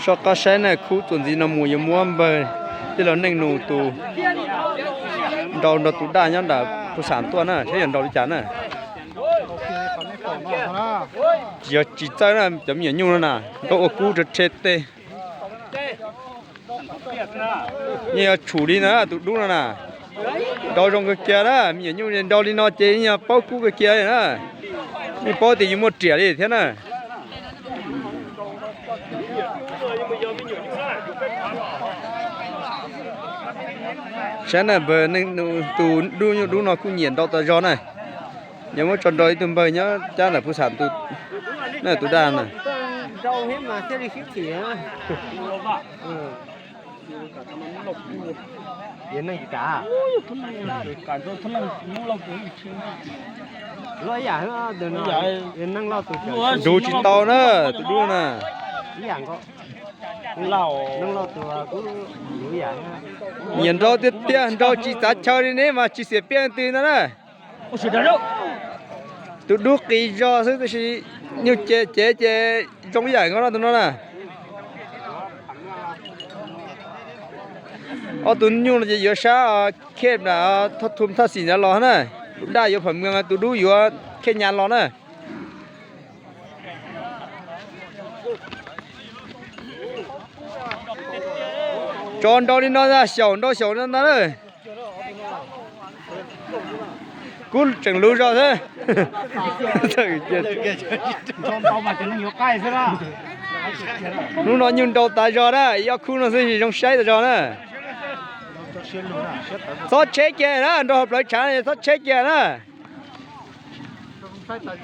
Soj qab saib na, khub txuas ntxiv no mus yuav muab npawg tij laug Neej Nus tus nrau nrog tus daj nyob nram Phu Xam tuaj na, saib yuav nrau li cas na. Yog tsis txawj na cov me nyuam nyuj no na, nkauj ua kub rhe rhe tej. Yeej yog tshum li na tus dub no na. Nrau zoo kawg kiag na, me nyuam nyuj nrau li no ces yeej yog paub kub kawg kiag li na. Yeej paub tias yus muaj riam li thiab na. Saib na, npawg Neej Nus tus dub nyuj dub no kuj nyiam nrau tas zog na. Yog muab tso nrau ib tug npawg nyob cab ntawm Phu Xam tus, na tus daj na. Nrug tsis tau na tus dub na. Nyiam nrau tiag tiag, nrau tsis txav chaw li ne mas tsis xiam piaj twg ntag na. Tus dub qis zog xwb tab sis nyuj cev cev ces zoo ib yam nkaus no tus no na. Ob tug nyuj no ces yuav sab khej nram Thoj Thum Thaj Xim ntawd los na. Tus daj yuav Pham Mws, tus dub yuav Khej Nyas los na. Tso nrau li no ntag, xyaum nrau xyaum no ntag na. Kub tseem luv zog xwb. Hnub no nyuj nrau tas zog na, ib ob khub no xwb zoo saib tas zog na. Txhob tsheb kiag na, nrau hauv plawv tshav txhob tsheb kiag na.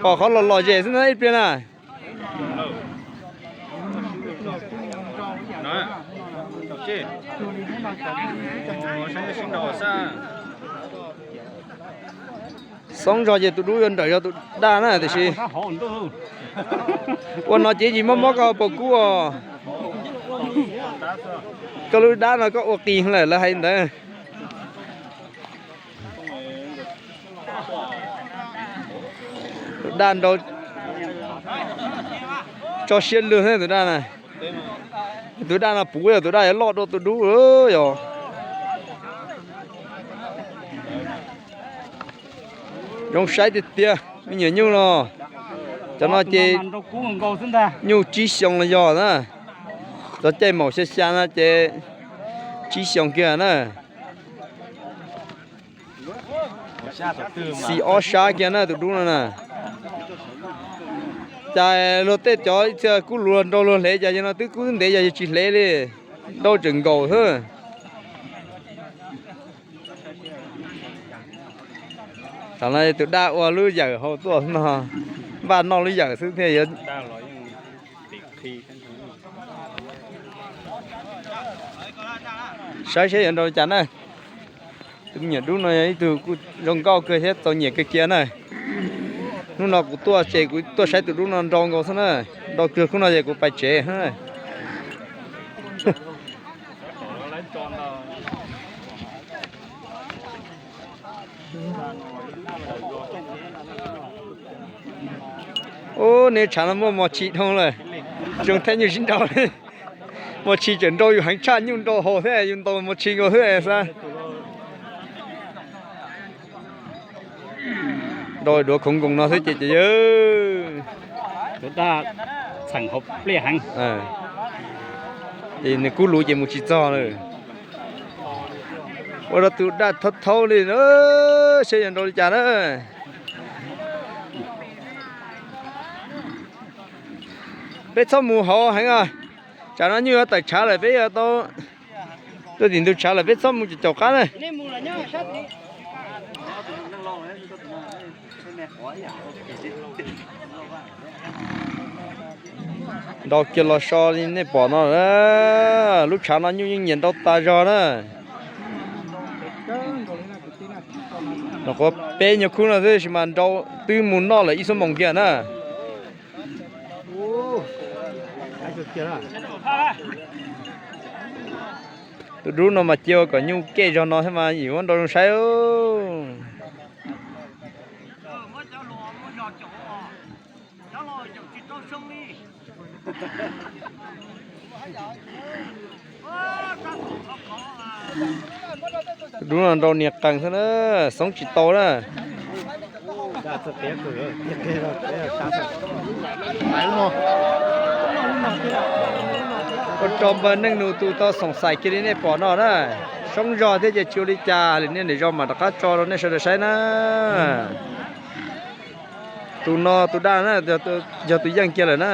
Pom qhov los lom zem xwb na ib pliag na. Xoob zog ces tus dub yuav nrawm zog tus daj na tiam sis ua no ces tsis mob mob koj hauv paus kub os. Koj lub dab no koj ua qis lawm lawv hais ntawd. Tus daj nrau tso siab lug thiab tus daj na. Tus daj no puv yog tus daj yuav loj dua tus dub yog. Zoo saib tiag tiag me nyuam nyuj no. Cov no ces nyuj tsib xyoo los yog na. Cov caij maum xya xya no ces tsib xyoo kiag na. Xis ob sab kiag na tus dub no na. Cas luag tej cov ib txhia kub luag nrau luag hlev cas yog no twb kub ntev yog yus tsis hlev li. Nrau tseem nkaus xwb. Tam no tus daj ua lub yawm hau tuaj no, npaj noj lub yawm xwb thiaj yuav. Saib seb yuav nrau li cas na. Tus me nyuam dub no yog ib tug kuj zoo nkauj kawg thiab txaus nyiam kawg kiag na. Hnub no kuv tuaj ces kuv tuaj saib tus dub no nrau nkaus xwb na. Nrau kawg khub no ces kuv pais tsev. Ub, nej tshav no muaj mos tshis dhau lawm, zoo thiab nyuj sib nrau li. Mos tshis tseem nrau yus heev tshaj nyuj nrau haus thiab yus ntaus mos tshis nkaus xwb xav. Nrau duav khoov nkoos no xwb ces ces yawg. Tus daj txheem hauv pliaj heev. Ces nws kub luv ces mus tsis txog lawm. Ua rau tus daj thaub thaub li na, seb yog nrau li cas na. Peb txhob mus hauv heev os, tsam no nyuj yuav tawm tshav lawm peb yuav tau tuaj tim ntug tshav lawm peb txhob mus caum qab na. Nrau kiag los so li nej pom no, lub tshav no nyuj yeej nyiam nrau tas zog na. Nyuam qhuav peb nyuag khub no xwb sis mas nrau twb mus noj lawm ib xuab moos kiag na. Tus dub no mas cia ua kom nyuj kej zog no thiab mas yim muab nrau zoo saib. Dub no nrau niag qees xwb na, xoob tsis tau na. Ua rau npawg Neej Nus tus tau xoom xais kiag li nej pom no na. Soob zog thiab ces tsis ua li cas li, niaj ntawm zaus mam rov qab tso rau nej sawv daws saib na. Tus no tus daj na, yog tus yeej kiag lawm na.